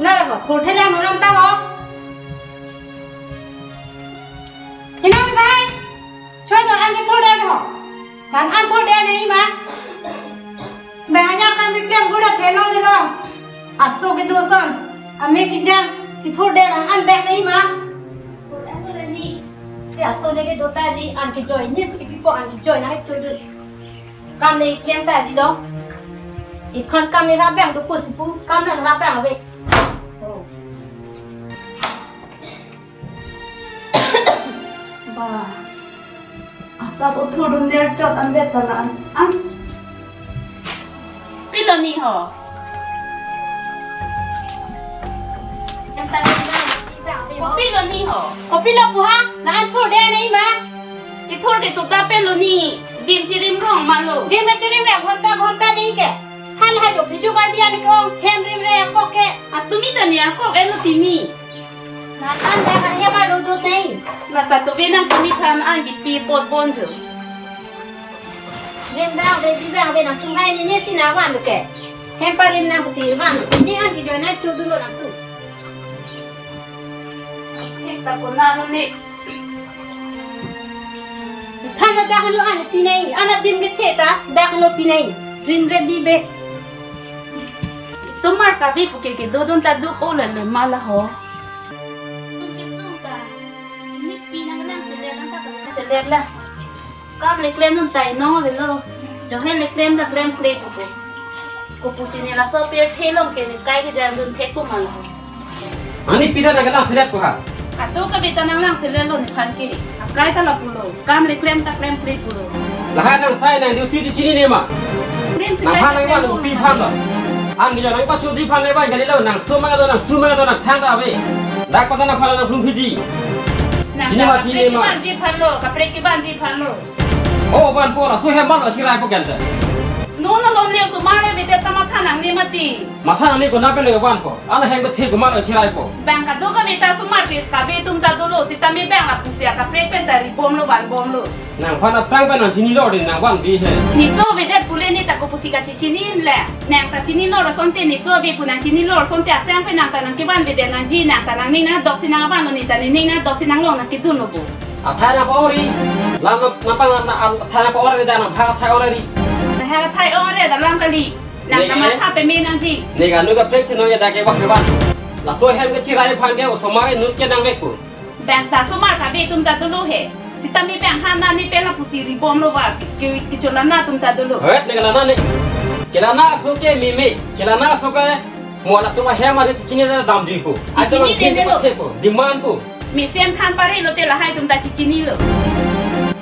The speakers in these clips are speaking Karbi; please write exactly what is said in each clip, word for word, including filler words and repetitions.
Nara ho, thurthe lang nang ta ho. Hinang sai. Choi to an ke thur der ho. Nang an thur der nangji ma. Bai hanya kan bi klem guda thelong ni long. Aso kedo ason. Ame kejang. Kethur der nang an bek nangji ma. Thur an thur ni. Te aso le kedo ta di an kejoi ni si kepipo an kejoi nang choi do. Kam le klem ta di lo. Iphan kam le rap bang do pusi pu. Kam le rap bang ave. Oh. Ba. Asap uthur dun der chot an vet ta la an. An. Pilo ni ho. Kopilo ni ho. Kopilo pu ha? Na an thur der nangji ma. Kethur ke tuta pilo ni. Dim chirim rong ma lo. Dim chirim ya ghonta ghonta ni ke. Hal hai jo biju garbi ani kong hem rim re kok ke. Atumi ta ni akok elo tini. Na an dak an hem arlo dut nangji. Na ta tuve nang tumi than an kipi pot bon jo. Rim bang ave, bi bang ave nang sungai ni ni si na van ke. Hem parim nang si van. Ni an kejoi nang chu dun lo nang tu. Hem ta pon na lo ni. Than dak lo an pi nangji. An adim kethe ta dak lo pi nangji. Rim re bi be. Somar kave pu ke kedodun ta duk o la lo ma la ho. Tum kesung ta. Ni pi nang lang seler lang ta seler la. Kam le klem dun tai nong avelo. Jo he le klem ta klem kle pu ko. Kopusi ne laso pirthe along ke ne kai kejang dun thek pu ma la ho. Ani pi ta nang lang selet pu ha. Kadokave ta nang lang selet lo nephan ke. Akai ta lapu lo. Kam le klem ta klem kle pu lo. Lahai nang sai nang duty chechinine ma. Nang phan nang van pi phan lo. An ni nang pachu di phan le van kali lo nang sum ma do nang sum ma do nang thang ta ave. Dak pata nang phan nang plum phiji. Nang chini ma chini ma. Kaprek kevan ji phan lo, kaprek kevan ji phan lo. Oh, vanpo laso hem ban lo chirai po kenta. Non alom le osomar le vete ta matha nangne mati. Matha nangne ko na pen le vanpo. An hem kethe ko mar chirai po. Bang kadokave ta somar ke kave atum ta dolo sitame bang lapusi akaprek pen ta ri bom lo van bom lo. Nangphan aphrang pen nang chini lo din nang van bi he. Neso avedet pule ne ta kopusi kachechini le. Nang ta chini lo asonte neso ave pu nang chini lo asonte aphrang pen nang ta nang kevan avedet nangji nang ta nangning nangdok si nang van lo ne ta nangning nangdok si nang long nang kedun lo bo. Athai nang pa-ori. Lam nang nang pang nang athai nang pa-ori dan nang bhag athai ori. Bhag athai ori dan lam kali. Nang ne ta ke? Matha peme nangji. Ne ka nu kaprek si nong ya dak ke wak ke ban. Laso hem kechirai aphan ke osomar inut ke nang vek pu. Bang ta somar kave atum ta dolo he. Sitame bang ha na ne pen lapusi ri bom lo va ke, ke, kecholana atum ta dolo. Het ne kelana ne. Kelana aso ke meme. Kelana aso ke mo latum ahem ari chechinine ta damji pu. Chechinine atum ne lo. Pathe pu. Demand pu. Mesen than pare lote lahai atum ta chechinilo.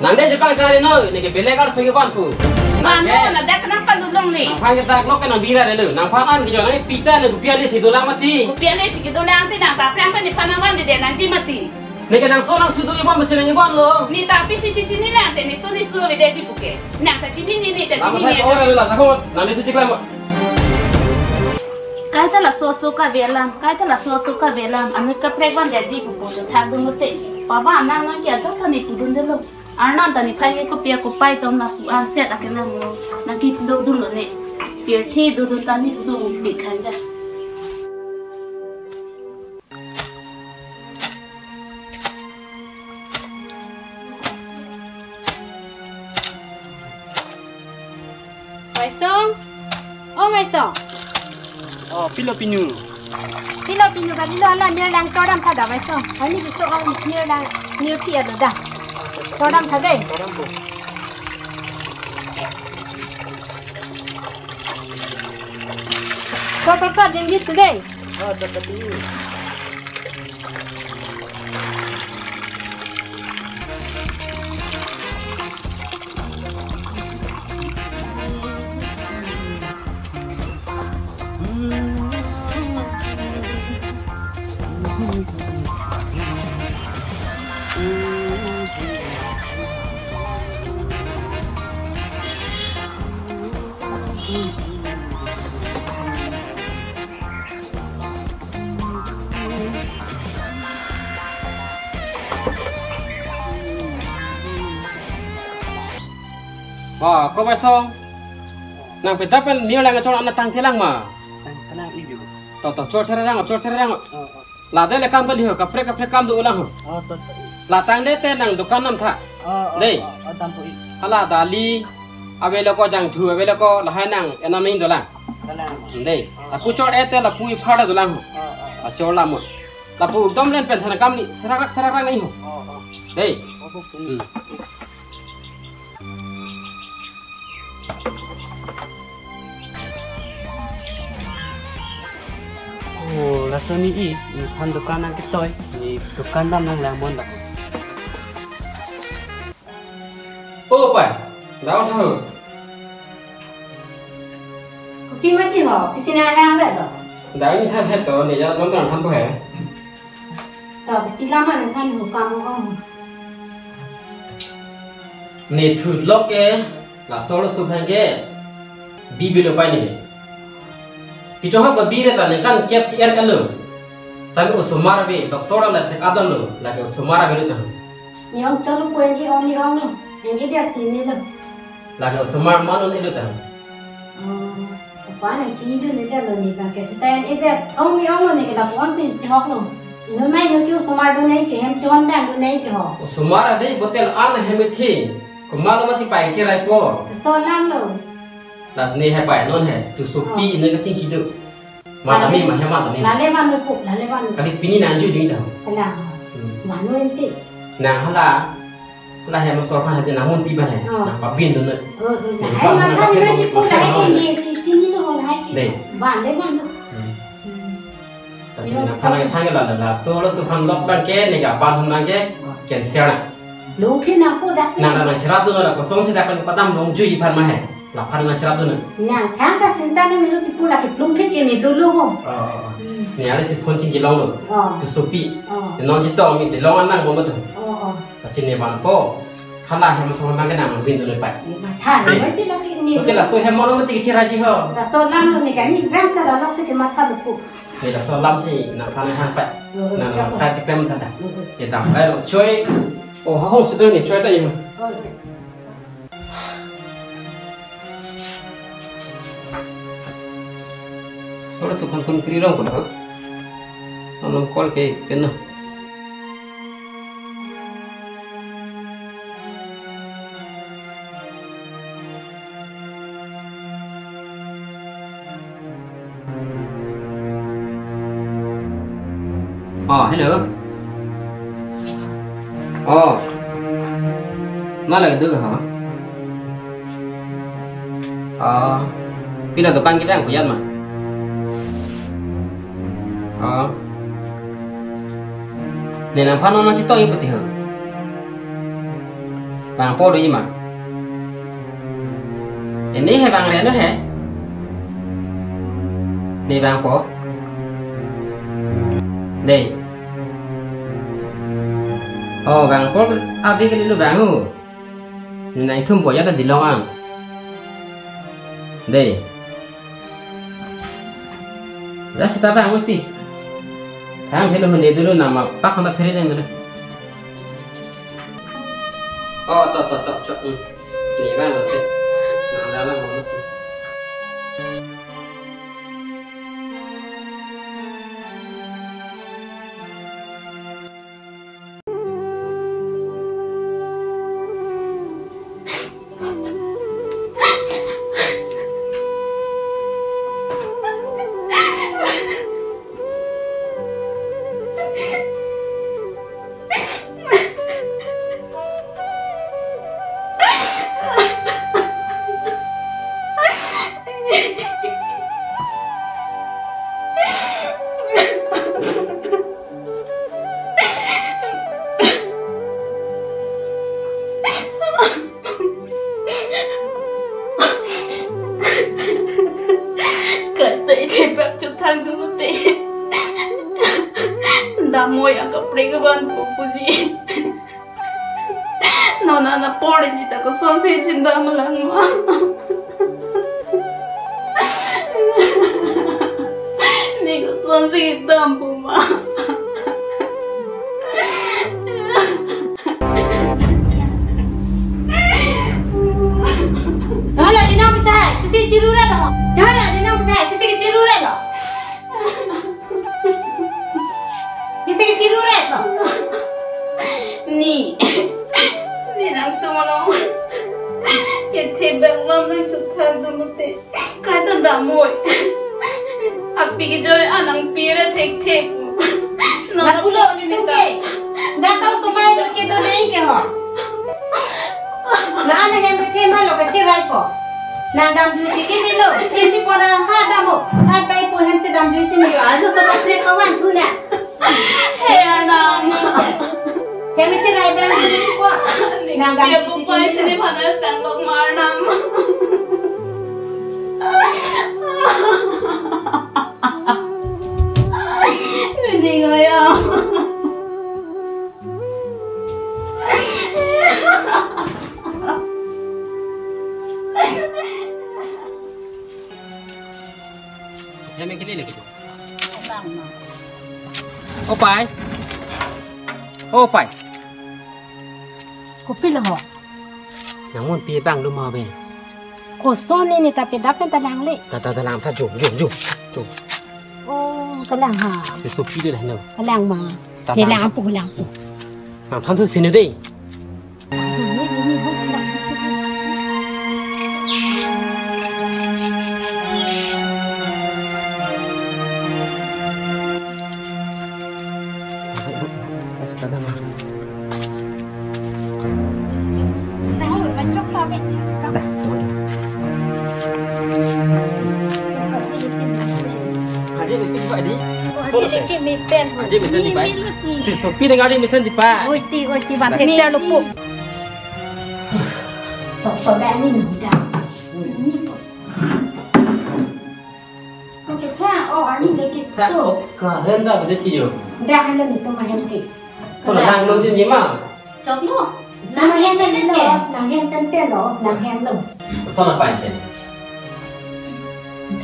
Nang de jepang kare no, ne ke belek arloso kevan pu. Mano, nang dak nang palu longle. Nangphan ke dak lo ke nang bira de lo. Nangphan an kejoi nang pi ta ne kopi ale si dolang mati. Kopi ale si kedolang te nang ta aphrang pen nephan nang van avedet nangji mati. Ne ke nang so nang sudu iban mesen nang iban lo. Ne ta pisi chechini lang te neso neso avedetji pu ke. Nang ta chinine ne ta chinine. Lam athai ori la, nang ko, nang ne tu chiklam. Kaita laso aso kave alam, kaita laso aso kave alam, anut kaprek van aveji pu pu thak dun lote. Paba nang nang ke ajat ta ne pudun delo. Arnam ta nephan ke kopi akopai tom lapu an set akelang lo. Nang kedo dun lo ne. Pirthe dodun ta ne su bikhan ja. Maisong. Oh, Maisong. Oh, pilo pinu. Pilo pinu kali lo hala nirlang tordam tha da Maisong. Ani biso ang nirlang nirpi ado da. Tordam tha dei. Tordam po. Tor tor tor jengji tu dei. Oh, tor tor tu. Ba, ko Maisong. Nang peta pen nirlang achon an tangthelang ma. Tang, tenang ijo. To, to, chor sererang, chor sererang. Oh, oh. Ladak le kam kali ho, kaprek kaprek kam do-olang ho. Oh, to, to. Latang de te nang dukan nam tha. Oh, oh, dei. Oh, oh, dampo ik. Hala dali avelo ko, jangthu avelo ko, lahai nang enam ning dolang. Dolang. Dei. Oh. Lapu chor-et te lapu ipharta dolang ho. Oh, oh. Achor lam ho. Lapu ekdom len pen thana kam ni, serak serak ni ho. Oh, oh. Dei. Oh, oh. Hmm. Oh, laso ni i, nephan dukan nangketoi, ne dukan dam nanglang bon dak. Oh, pai, daun tha ho. Kopi mati ho, pisi nang hang re do. Daun ni than he to, ne ya lom nang than po he. To, pi lama nang than ho kam ho. Ne thu lok ke, laso laso aphan ke, bi bilo pai ne. Kichong ha ba bi re ta ningkan kep ti en alo. Tame osomar ave, doctor an ta check up damlo, lake osomar avelo ta. Ne ong cholo ko en e ong ne ong lo. En e dia si ne lo. Lake osomar ma non elo ta. Oh, apa nang chinidun ne dia lo ne ba ke seta en e dia ong ne ong lo ne ke lapu-an si chihok lo. Inut mai inut ke osomar dun nai ke hem chihon bang dun nai ke ho. Osomar ave botel an hem thi. Komat lo mati pai cherai po. Laso alam lo. La ne he pai non he. Tu sopi, oh, inut kachingki do. Mata me, ma he mata me. Lale van pu, lale van. Kali pini nang ju ding ta. Kala. Hmm. Manu ente. Nang hala. Hala hem asor aphan hadi nang mun pi ban he. Oh. Nang pabin dun. Oh, oh, nang lahai van mata nang ni pabin, ti pu lahai ke nang ne si chinilo lahai ke. Dei. Van le van. Hmm. Hmm. Lasi nang aphan nang thang la la la. So laso aphan lok abang ke, ne ke aban aphan abang ke, cancel na. Longphi nangpo dak ne. Nang nang cherap dun la, kosonsi dak pen padam longjui aphan ma he. Laphan nang cherap dun. Nang thang ka sinta nang melu tipu lake plungphit ke ne dolo ho. Oh, oh, oh. Hmm. Ne ale si phone chingki longlo. Oh. Tu sopi. Oh. Non chetong mi te long an nang bomba tu. Oh, oh. Lasi ne vanpo. Hala hem asor abang ke nang bin dun pai. Matha ne, eh, mati lake ne. Oke, dolo. Laso hem mono mati cherai ji ho. Laso alam lo ne kani ram ta la lok si ke matha lo pu. Ne laso alam si nang aphan hang pai. Oh, oh, nang chak. Nang sa chiklem tha da. Oh, oh. Ye dam lai lo choi. Oh, ha hong si do ne choi ta ye. Oh. So laso aphan phone kri rong ko da. Nang call ke pen na. Oh, hello. Oh. Ma lake do ha? Oh. Pila dukan kita yang buyat ma? Oh. Ne nangphan non nang chetong i pati ho. Vangpo do i ma. Ini he vang reno he. Ne vangpo. Dei. Oh, vangpo ave kali lo vang ho. Ne nang ithum po ya ta dilong ang. Dei. Ya seta vang mati. Tang helo hunde dulu nama pak kena phere deng dulu. Oh, to, to, to, to. Hmm. Ini vang lo te. Nah, ada vang lo. Kaita ithebak chuthang dun mati. Damoi angka pring ban pupuji. Non an apor ji ta kosonsi chinda malang ma. Ne kosonsi dampo ma. Hala, dinang pesai, pisi chiru ra to. Hala, dinang pesai, pisi chiru ra to. Moi. Api kejoi an nangpire thekthek. Lapulo nelitum ke. Dak ta osomar lo kedo dei ke ho. La nanghem bethe ma lo kachiraipo. Nang damjuisi ke bilo. Pensi pora ha damo. Ha pai pu hem si damjuisi milo. Arlo sopo pre kawan thu na. He Arnam. Kami chirai bang sini ko. Nang dia damjuisi ke kupai sini bilo. Pada tang lok ma Arnam. Nini kaya. Yang main kini lagi tu. O pai. O pai. Kopilo ho? Nang mun pi bang lo ma be. Koson ini tapi dapat ta langle. Ta ta ta lang ta jom jom jom. Jom. Oh, kalang ha. Ke sopi de lah no. Kalang ma. Ta ta. Kalang pu, kalang pu. Nang than tu pinu dei. Adik mesen di Pak, adik. Adik lagi mesen di Pak. Adik mesen di Pak. Oi, ti, oi, ti, ban thekser lo pu. Tok tok dah ni muda. Ni tok. Oke, ha, oh, ani lagi so. Karen dah betul yo. Dah, halo ni tu mahem ke. Kalau nang lo din ni ma. Chok lo. Nang hem pen pen lo, nang hem pen pen lo, nang hem lo. Son apa aja?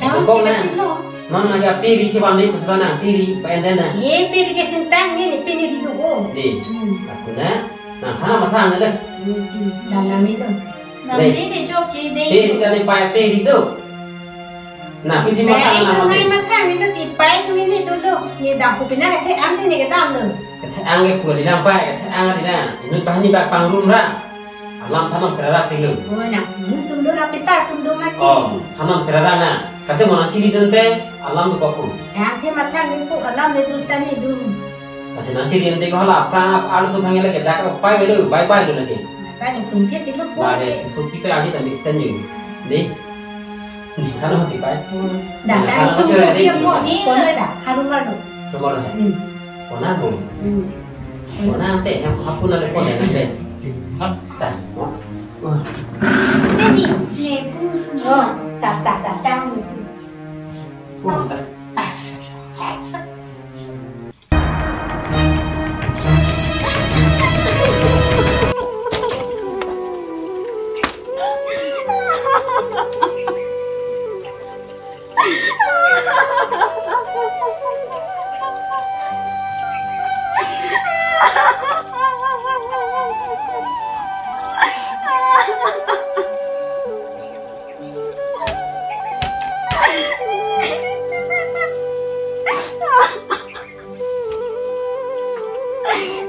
Hem kong na. Pen lo. Non lagi piri coba ni pusra na, piri pa enden na. Ye piri ke sintang ni, ni pini di tu oh. Di. Hmm. Aku na. Nang hana matang na deh. Dalam itu. Nam dei. Dei ni chokche dei. Dei, kita ni pai piri tu. Nah, pisi matang na mati. Nang mathang ni lo ti pai tu ni tu lo. Ni dam pu pina kethe ang ni kedam lo. Kethe ang ke pu di lampai, kethe ang di na. Inut pahani ba pangrum ra. Alam thanam serara pilu. Oh, na. Ni tum do na pisar tum do mati. Oh, thanam serara na. Kate mona chiri dun te, alam tu kopu. Ang the mathang ni pu alam le dus ta ni dun. Kasi nang chiri ente ko hala, pra ap alu so phangele ke dak pai belu, bye bye dun lagi. Bye bye, tum ke ti lo pu. Lagi, so pita agi ta listen you. Dei. Ni, halo mati pai. Dasar itu dia mau ni. Kono dah, harum baru. Rumah lo. Hmm. Kona bu. Hmm. Kona ante, yang hapun ada kona ante. Dah. Ini, ni. Oh, tak, tak, tak, tak. Oh, tak.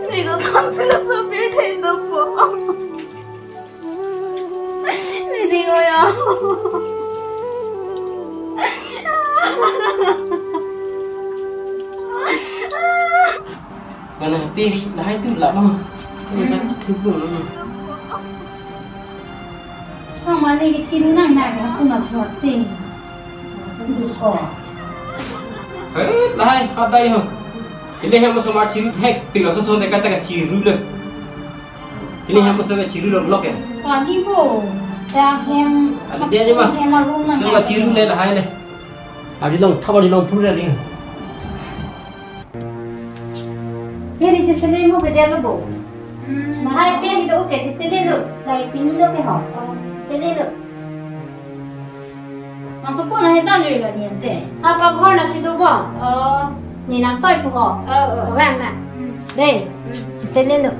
Niko samsila samir thai dopo. Nini ngoya. Mana piri lahai tu lama. Tu nak cukup lama. Mama ni ke chiru nang nang aku nak suasi. Duko. Eh, lahai, padai ho. Ini yang masuk mar chiru thek, pilo soso dekat tak chiru le. Ini yang masuk chiru lo blok ya. Kani bo, dah yang. Ada dia aja mah. Yang rumah. So chiru le lahai le. Adi long, thaba di long pura ni. Pini chisele mo beda lo bo. Hmm. Mahai pini do ke chisele lo. Lai pini lo ke ho. Chisele lo. Masuk pun lahai dan lo ni ente. Apa ghor na situ bo? Oh. Ni nang toi pu ho. Oh, oh. Orang na. Hmm. Dei. Hmm. Chisele lo.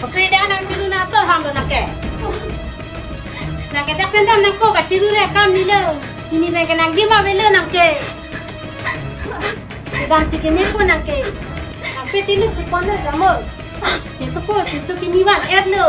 Oke, dah nang chiru na to ham lo nang ke. Nang ke dak pen dam nang ko kachiru re kam ni lo. Ini pen ke nang dima velo nang ke. Dam si ke me po nang ke. Nang pe ti lo si pon lo dam mo. Ni so po, ti so kini van et lo.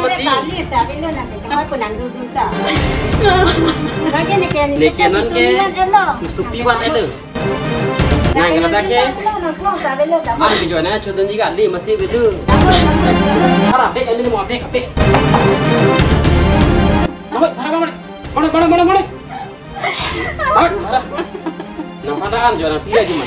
mati. Bali sa belo na ke, jangan pun nang dudun ta. Lagi ni ke ni. Ni ke non ke. Susupi wan elo. Nang kena ta ke. Nang pulang sa belo ta. An ke jona chodon ji kali masih belo. Ara bek ani mo bek bek. Mare, mare, mare. Mare, mare, mare, mare. Hot, hot. Nang padaan juara pia cuma.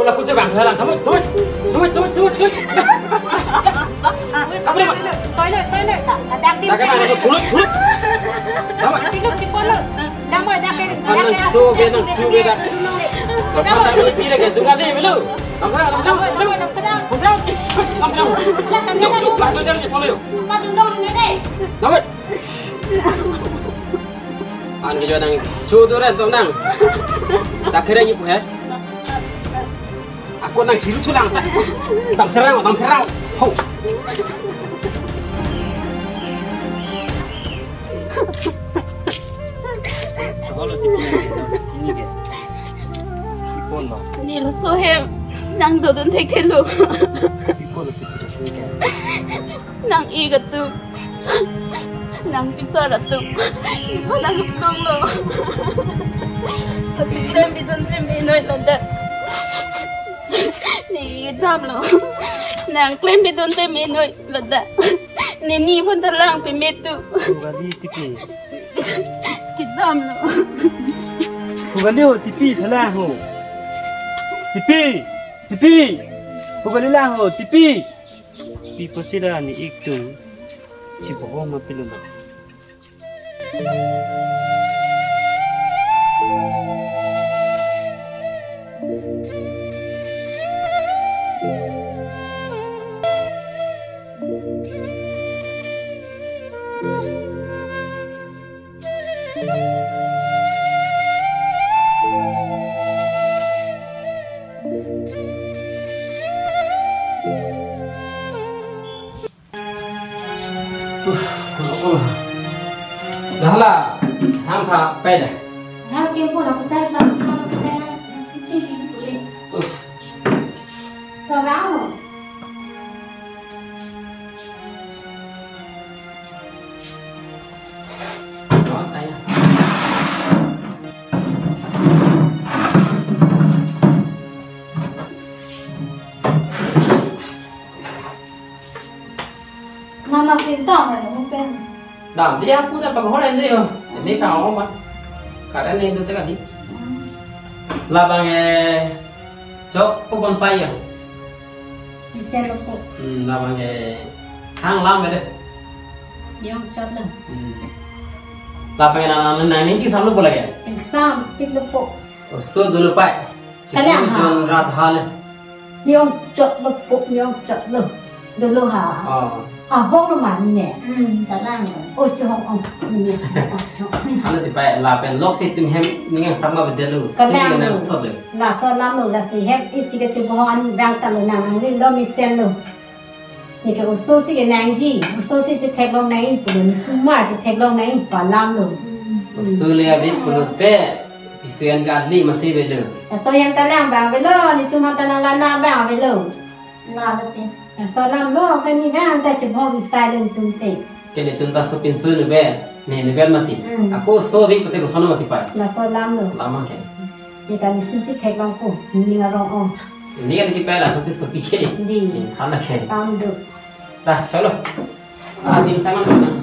Kola kuche bang thalang, thamut, thamut, thamut, thamut, thamut, thamut. Toilet, toilet. Dak di. Dak di mana? Thamut, thamut. Thamut. Dak di, dak di. Dak di. Anang so be, nang so be dak. Thamut. Thamut, thamut, thamut. Thamut, thamut, thamut. Thamut, thamut, thamut. Thamut, thamut. Thamut, thamut. Thamut, thamut. Thamut, thamut. Thamut. An ke jo nang chudu ren tong nang. Tak keren ni pu he. Ako nang siru chulang ta. Tam serang, tam serang. Ho. Holo tipi ini ke. Sipon lo. Neli laso ahem nang dodun thekthelo. Sipon lo tipi ini ke. Nang-ik atum, nang pisar atum, iphan aluplong lo. Pasi klem bidun peme noi ladak. Neli kedam lo. Nang klem bidun peme noi ladak. Neli nephan ta lang peme tu. Kali tipi. Kedam lo. Kali ho tipi thala ho. Tipi. Tipi. Kali la ho tipi. Pi pusi la ne-ik atum chibohong ma pilo lo. Dah la, ham tha pai da. Ham ke pura pusai pa, pura pusai. Uff. Kau tahu. Nana sintang na mo pen. Dam, dia aku na paghor endo yo. Ini kau ma. Karen ni tu tadi. Labang eh, chok ko bon pai yo. Isen lo ko. Hmm, labang eh, hang lam deh. Yang chat lo. Hmm. Lapen nang nang nangning chingsam lo po lake? Chingsam, tik lo po. Oso dolo pai. Kali, aha. Jon rat hale. Miyong chot lo po, miyong chot lo. Dolo ha. Oh. Abong lo ma ne. Hmm, kalang. Oh, chong ong. Ne, chong ong, chong ong. Hala ti pai lapen lok si tim hem ning ang sama bedelo. Kalang lo. Sing nang sot le. Laso alam lo, lasi hem isi kachebohong an vang ta lo nang, nangli lo mesen lo. Neke oso si kenangji, oso si chetheklong nangji pulo, ne sumar chetheklong nangji pu alam lo. Oso le abi pulote, pisuyan kali masi avelo. Laso yang ta lang abang avelo, netum ta nang lana abang avelo. Na lo te. Laso alam lo, sa ne vang ta chebohong isai lo netum te. Ke netum ta sopinso ne ve, ne ne vet mati. Hmm. Ako oso abi pute koson mati pai. Laso alam lo. Lam ke. Neta ne sim chetheklong po, ne arong ong. Ne kan chipai la, sopinso pi ke. Di. Than ke. Pam do. Dah, chalo. Ah, tim sama mana?